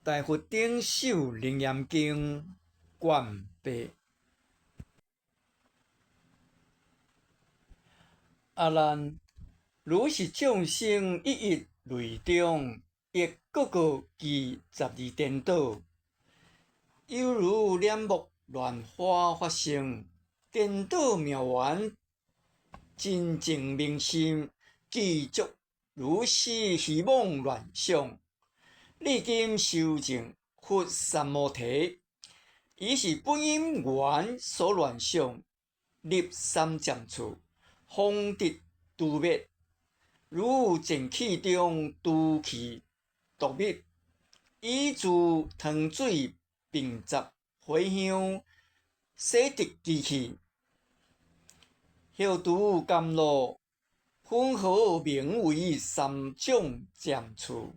大佛頂首楞嚴經卷八。阿難，如是眾生一一類中，亦各各具十二顛倒，猶如蓮木亂花發生，顛倒妙緣，真正明心，具足如是虛妄亂想。你今修證佛三摩提，以是本因緣所亂想，入三禪處，方得除滅。如淨氣中除去毒物，以諸湯水並雜火香，洗滌其氣，後除甘露，雲何名為三種禪處？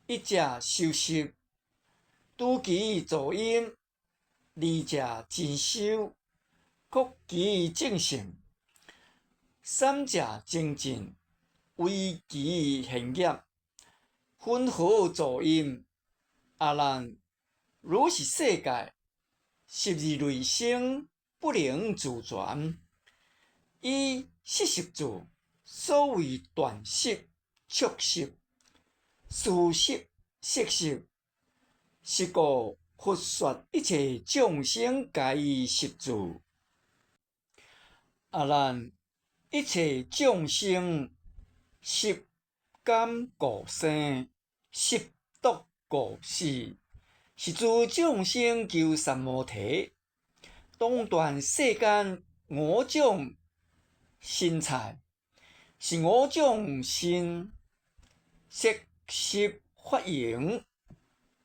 一者修習，除其造因；二者進修，擴其證性；三者精進，唯其現業。雲何造因？阿難，如是世界，十二類生不能自全，以四十住，所謂斷識、觸識、思識、識識，是故佛說一切眾生皆依十住。阿難，一切眾生識感故生，識毒故死，是諸眾生求三摩提，當斷世間五種身財，是五種身色濕法營，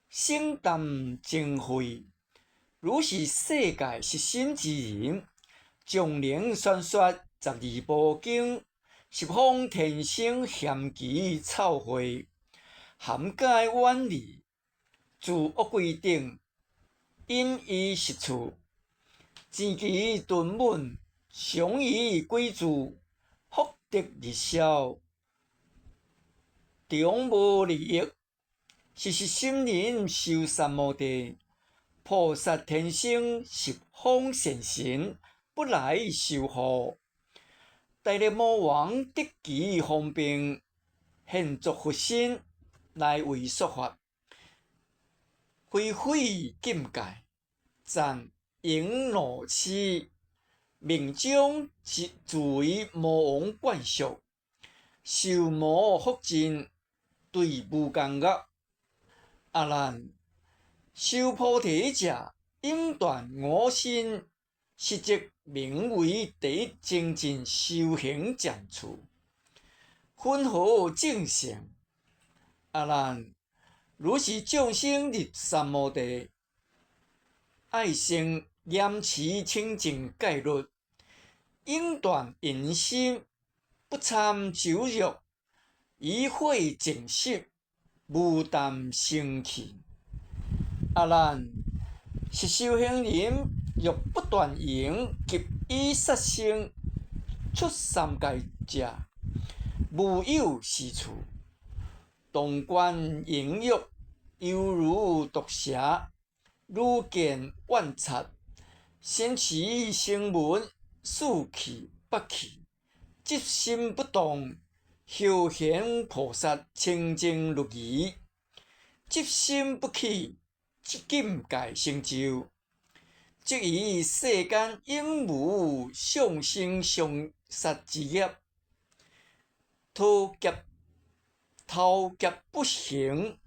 省淡淨慧。如是世界實心之人，眾能宣說十二部經，十方天生賢愚臭穢，含解遠離，自惡鬼等，引於十處，前期敦敏，常於鬼住，福德日消，長無利益，是實心人修三摩地，菩薩天生十方善神不來修護。大力魔王得其方便，現作佛身來為說法，非毀禁戒，讚瓔珞師，命終自為魔王眷屬，受魔福盡，墜無間獄。阿難，修菩提者，應斷五身，是則名為第一精進修行禪處。雲何證性？阿難，如是眾生入三摩地，愛先嚴持清淨戒律，永斷淫心，不參酒肉，以火淨色，無澹生氣。阿難，是修行人若不斷淫及以殺生，出三界者，無有是處。動觀淫欲，猶如毒蛇，如見怨賊，身持聲聞，似去不去，執心不動，修行菩薩清淨律儀，執心不起，禁戒成就，則於世間永無相生相殺之業，偷劫偷劫不行，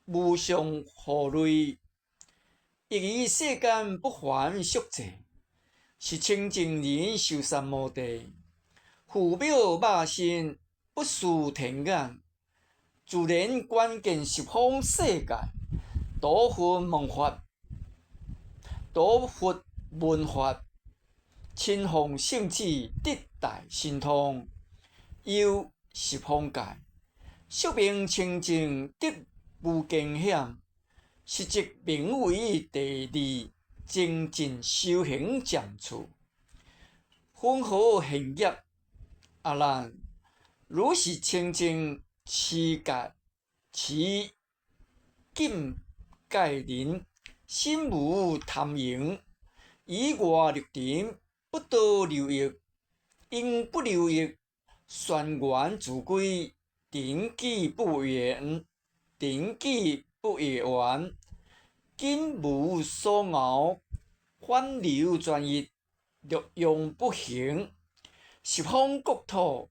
無相護類，亦於世間不犯宿債，是清淨人修三摩地，父母肉身不輸天眼，自然觀見十方世界，多佛聞法，多佛聞法，親奉聖旨得大神通，遊十方界，宿命清淨得無驚險，是則名為第二精進修行禪處。雲何現業？阿難，如是清淨持戒持禁戒人，心無貪營，於外六塵不多留欲，應不留欲，宣願自歸，頂記不緣，頂記不緣，今無所熬，反流專一，六用不行，十方國土，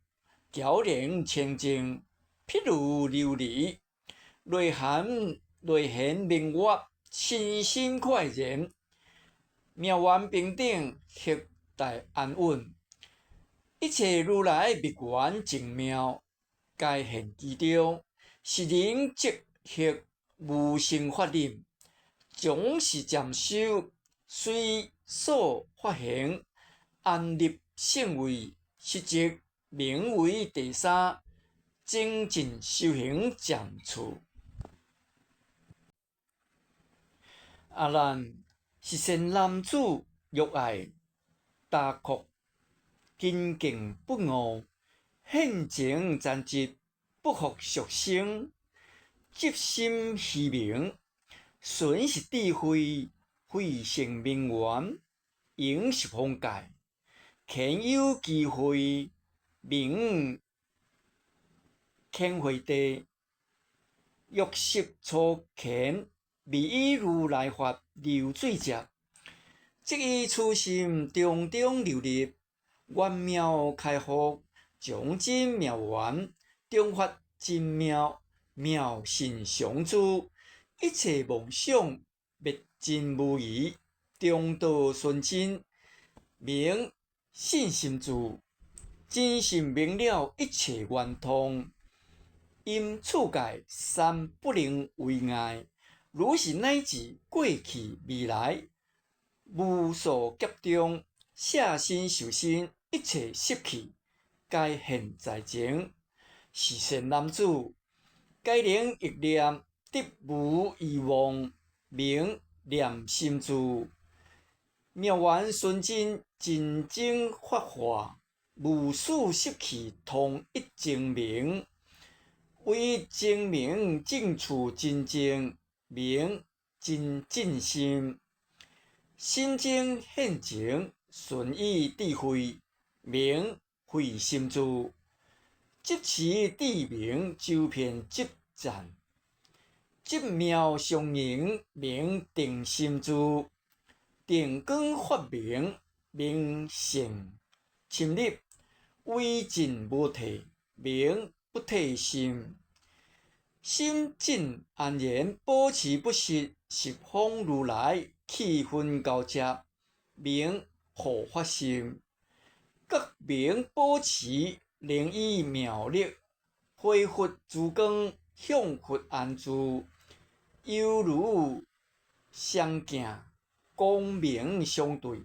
皎然清淨，譬如琉璃，內含內現明月，身心快然，妙圓平等，行大安穩，一切如來密願淨妙，皆現其中，是人即行無生法忍，總是漸修，隨所發行，安立聖位，實則名為第三精進修行漸處。阿難，是善男子，欲愛達國，恭敬不惡，現前暫執，不復續生，執心虛名，純是智慧，慧性明圓，遊十方界，虔有機會，名虔慧地，欲習初虔，未以如來法流水者，即以此心中中流入，圓妙開發，將真妙圓，中發真妙，妙性常住，一切妄想滅盡無餘，中道純真，名信心住，真心明了一切圓通，陰處界三不能為礙。如是乃至過去未來，無數劫中，捨身受身，一切習氣，皆現在前。是善男子，皆能憶念得無遺忘，名念心住。妙圓純真，真正法華，無始習氣通一精明，唯精明正處真正，名真正心。心中現前順意智慧，名慧心住。執持智明周遍執讚，執妙相應名定心住。定光發明名勝深入，威盡無退名不退心。心靜安然，保持不失，十方如來氣分交接，名護法心。覺明保持靈以妙力，恢復諸光，向佛安住，猶如雙鏡，光明相對，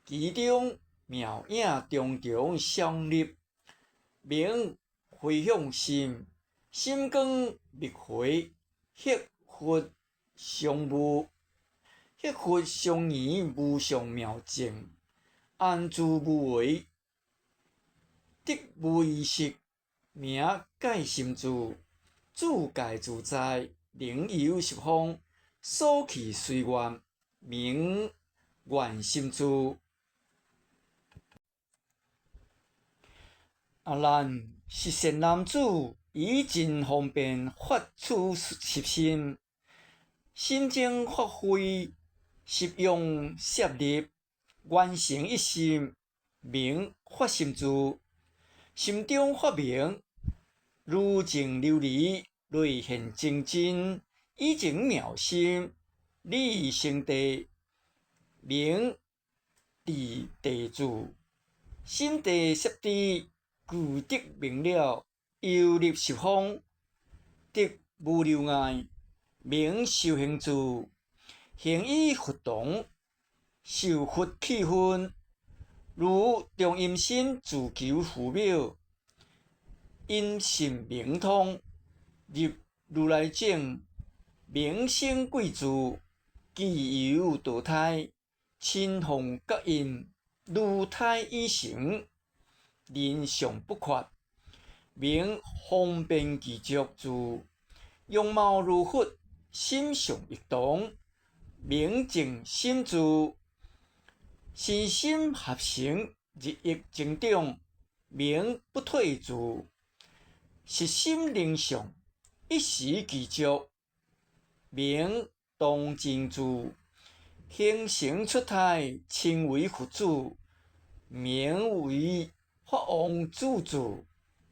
其中妙影重重相立，名回向心。心光密回，彼佛相無，彼佛相應無上妙淨，安住無為，得無異色，名界心住，住界自在，能遊十方，所去隨願，名願心住。阿難，是善男子，以盡方便發出十心，心中發慧，十用攝入，完成一心，名發心住。心中發明，如淨琉璃，內現精真，以淨妙心，理成地，名智地住。心地攝智，具德明了，遊歷十方，得無留礙，名修行住。行於佛堂，受佛氣分，如中陰身自求父母，音信明通，入如來種，名生貴住，具有墮胎，親奉覺音，如胎已成，人尚不缺，名方便具足住，容貌如佛，心相異同，名淨心住；身心合成，日益增長，名不退住；實心靈相，一時具足，名當真住；形成出胎，稱為佛子，名為法王子住，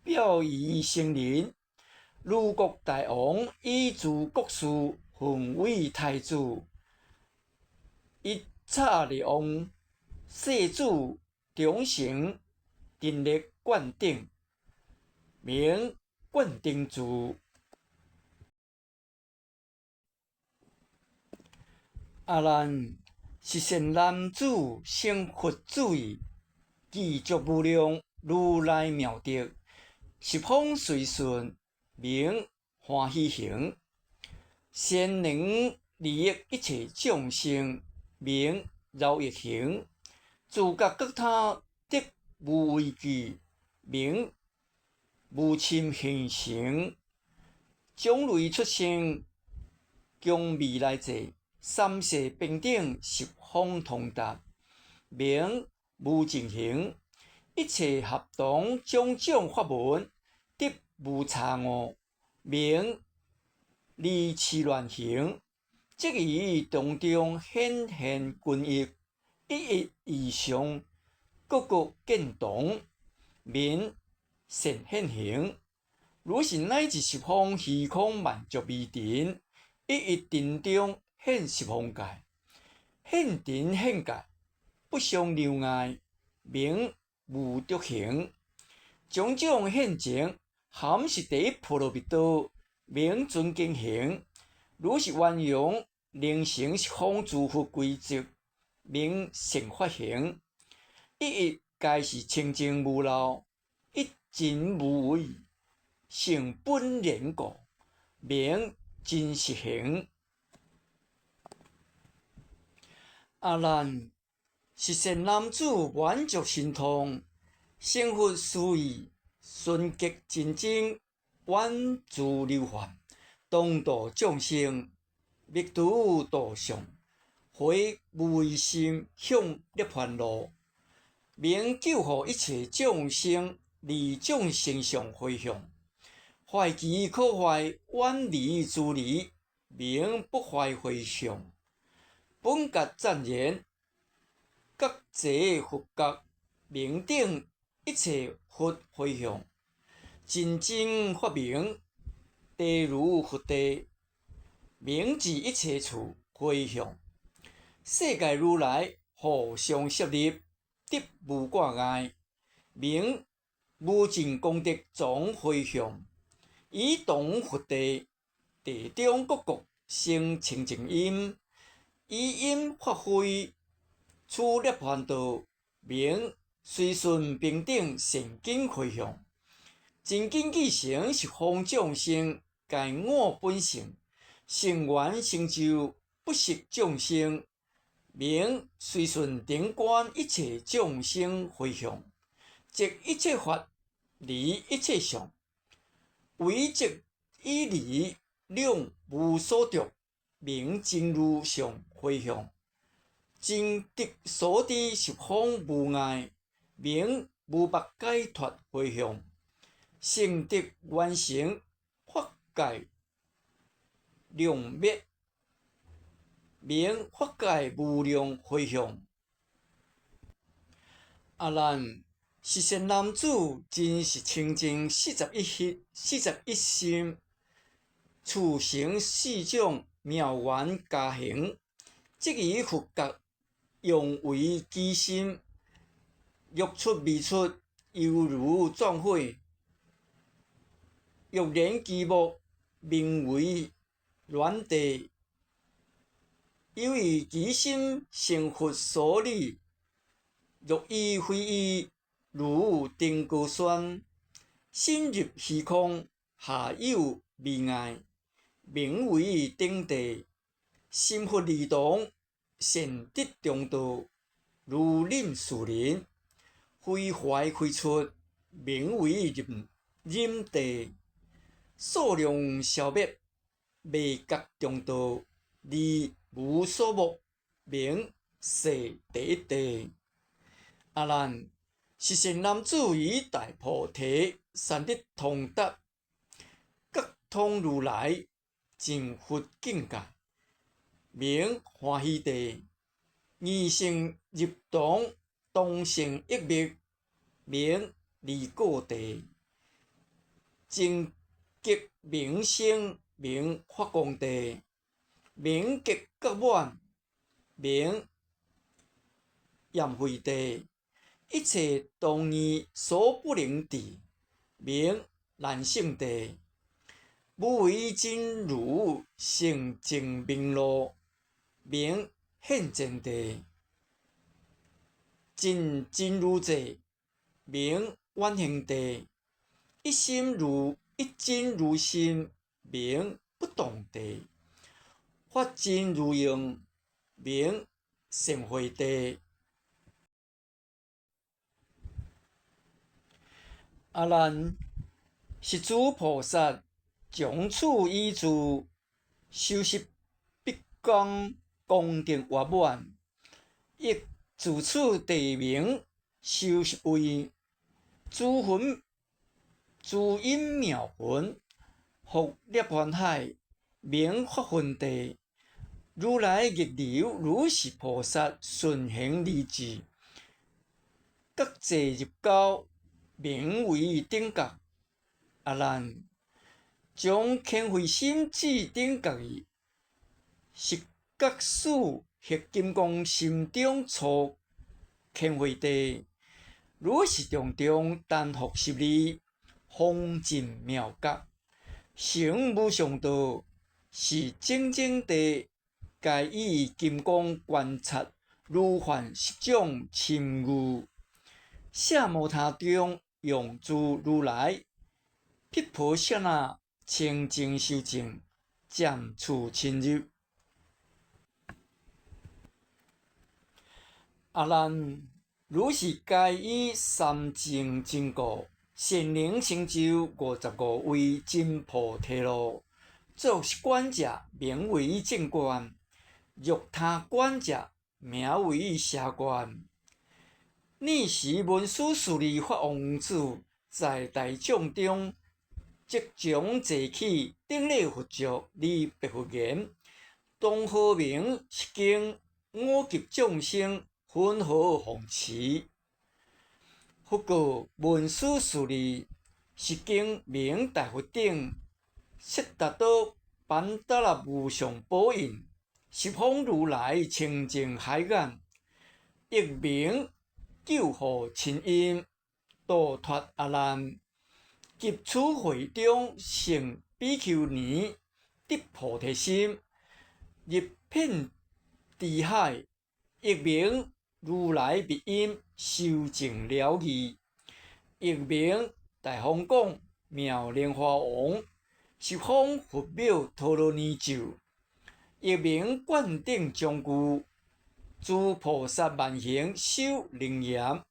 表儀成人。如國大王以諸國事奉為太子，一剎那王世子長成定力灌頂，名灌頂住。阿難，是善男子成佛子已，具足無量如來妙德，十方隨順，名歡喜行，善能利益一切眾生，名饒益行，自覺覺他得無畏懼，名無侵現行，種類出生，供未來際，三世平等十方通達，名無盡行，一切合同種種法門，得無差誤，名離癡亂行，即於當中顯現均一，一一異相，各各見同，名善現行。如是乃至十方虛空滿足微塵，一一塵中現十方界，現塵現界不相兩礙，名無著行。種種現前，含是第一波羅蜜多，名尊敬行。如是圓融，能成十方諸佛軌跡，名善法行。一一皆是清淨無漏，一真無偽，性本然故，名真實行。阿難，是善男子滿足神通，成佛事已，順極真真，遠諸流患，當度眾生，滅除道相，回無畏心向涅槃路，名救護一切眾生，離眾生相迴向，壞其可壞，遠離諸離，名不壞迴向。本覺讚言，覺者佛覺，明頂一切佛迴向，真真法明，地如佛地，明至一切處迴向，世界如來互相攝入，得無掛礙，名無盡功德總迴向，以同佛地，地中各國生清淨音，以音發揮，出涅槃道，名隨順平等善根迴向，真根具成十方眾生，皆我本性，成願成就不息眾生，名隨順頂觀一切眾生迴向，即一切法離一切相，唯即以離兩無所著，名真如相迴向，真諦所知十方無礙，名無縛解脫迴向，成德完成法界量滅，名法界無量迴向。阿難，是善男子，真實清淨4141心，處成四種妙緣加行，即以佛覺用為其心，欲出未出，猶如壯火；欲連其目，名為軟地。由於其心成佛所理，若依非依，如登高山，心入虛空，下有未礙，名為頂地。心佛離同，善得中道，如忍樹林，非懷非出，名為忍忍地。數量消滅，未覺中道，離無所莫，名世第一地。阿難，是善男子於大菩提善得通達，覺通如來淨佛境界，名歡喜地。二乘入同，同性異密，名離果地。淨極明聲，名發光地。明極覺滿，名焰慧地。一切同義所不能至，名難勝地。無為真如成正明路，名現前地。盡真如者，名遠行地。一心如一真如心，名不動地。法真如用，名善慧地。阿難，是諸菩薩從此已住，修習彼功功德圓滿，欲自此地名修習位，諸雲諸音妙雲，復涅槃海，名法雲地。如來逆流如是菩薩順行而至，覺坐入交，名為頂覺。阿難，將慳慧心至頂覺已，是覺使彼金剛心中初慳慧地，如是重重單復十二，方盡妙覺，成無上道，是種種地，皆以金剛觀察如幻十種深義。奢摩他中用諸如來毗婆舍那清淨修證，漸次深入。阿難，如是皆以三證真故，善能成就55位真菩提路。作是觀者，名為正觀；若他觀者，名為邪觀。爾時文殊師利法王子在大眾中，即將坐起，頂禮佛足，而白佛言：當何名是經？我及眾生雲何奉持？佛告文殊師利：是經名大佛頂，悉達多班達羅無上寶印，十方如來清淨海眼，亦名救護親音，度脫阿難及此會中聖比丘尼得菩提心，入遍知海，亦名如來密音修證了義，亦名大方廣妙蓮華王十方佛妙陀羅尼咒，亦名灌頂章句，諸菩薩萬行修楞嚴，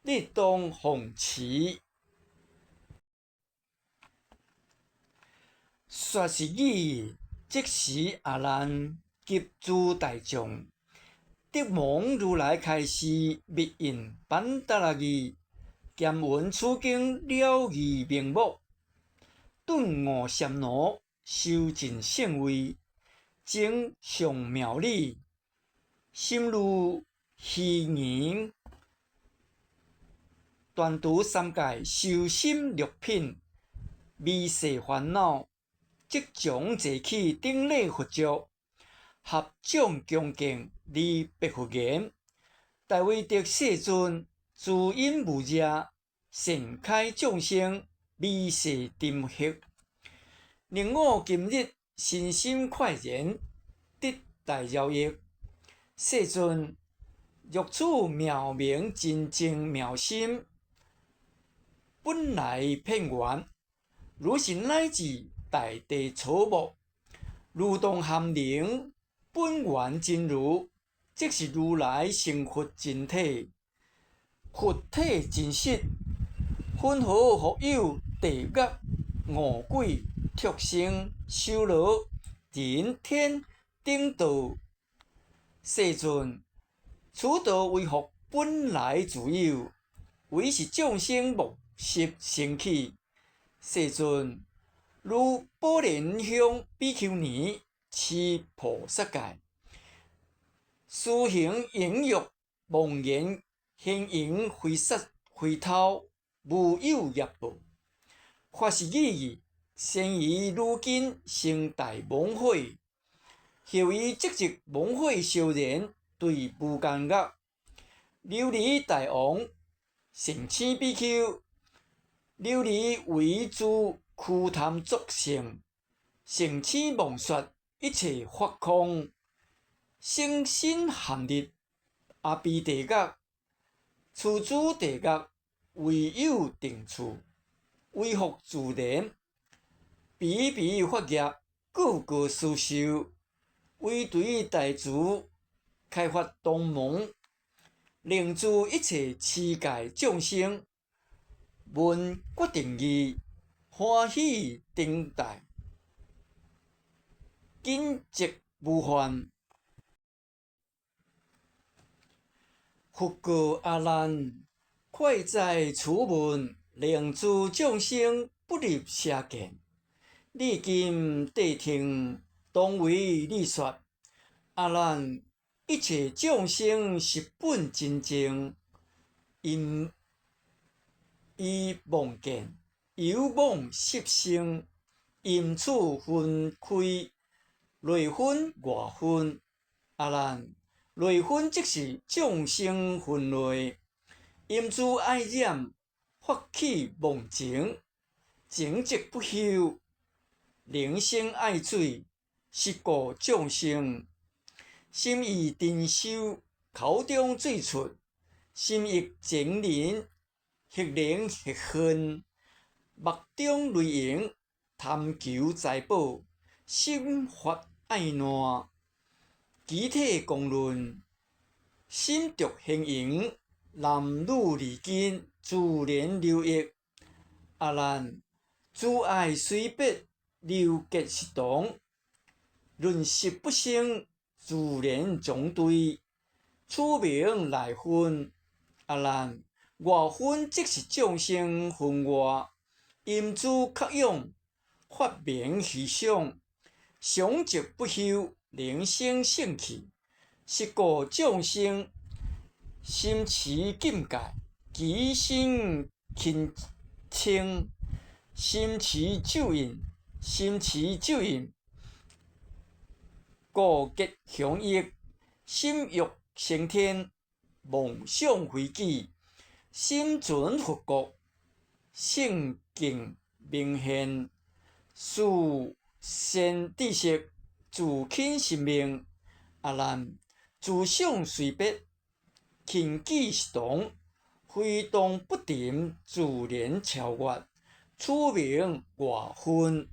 你當奉持。說是已，即時阿難及諸大眾，得蒙如來開示密印班達羅義，兼聞此經了義明目，頓悟禪那，修盡勝位，證上妙理，心如虛言，斷除三界修心六品，微細煩惱，即將坐起頂禮佛足，合掌恭敬而白佛言：大威德世尊，慈隱無量，善開眾生微細塵惑。令我今日身心快然，得大饒益。世尊，若此妙明真正妙心，本來遍圓，如是乃至大地草木，蠕動含靈，本源真如，即是如來成佛真體，佛體真實，雲何復有地獄、餓鬼、畜生、修羅、人天等道。世尊，此道唯复本來自有，唯是眾生妄執生起。世尊，如寶蓮香比丘尼持菩薩戒，施行淫欲，妄言行淫非殺非偷，無有業報。發是意義，先於汝今生大猛火，後於即日猛火燒燃，墜無間獄。琉璃大王，善請比丘，琉璃為諸虛貪作性，善請妄說一切法空，生身陷入阿鼻地獄，此諸地獄唯有定處，唯復自然，彼彼發業，個個施受，唯對大慈開發東門，令諸一切持戒眾生，聞決定義，歡喜頂戴，緊疾無犯。佛告阿難：快哉此問，令諸眾生不入邪見。你今諦聽，當為你說。阿難，一切眾生實本真淨，因依妄見，由妄執生，因此分開內分外分。阿難，內分即是眾生分類，因諸愛染，發起妄情，情執不休，能生愛水，是故眾生心意珍修，口中水出，心欲精靈，或憐或恨，目中淚盈，貪求財寶，心發愛涎，肢體光潤，心著行營，男女離間，自然流溢。阿難，諸愛隨別，流結實同，潤色不生，自然相對，此名內分。阿難，外分即是眾生分外，因諸渴仰，發明虛想，想執不休，能生性趣，是故眾生心持禁戒，其心勤清，心持咒印，心持咒印，故結祥益，心欲升天，妄想飛起，心存佛國，聖境明現，思善知識，自輕心命。阿難，自想隨別，勤記實同，非動不停，自然超越，此名外分。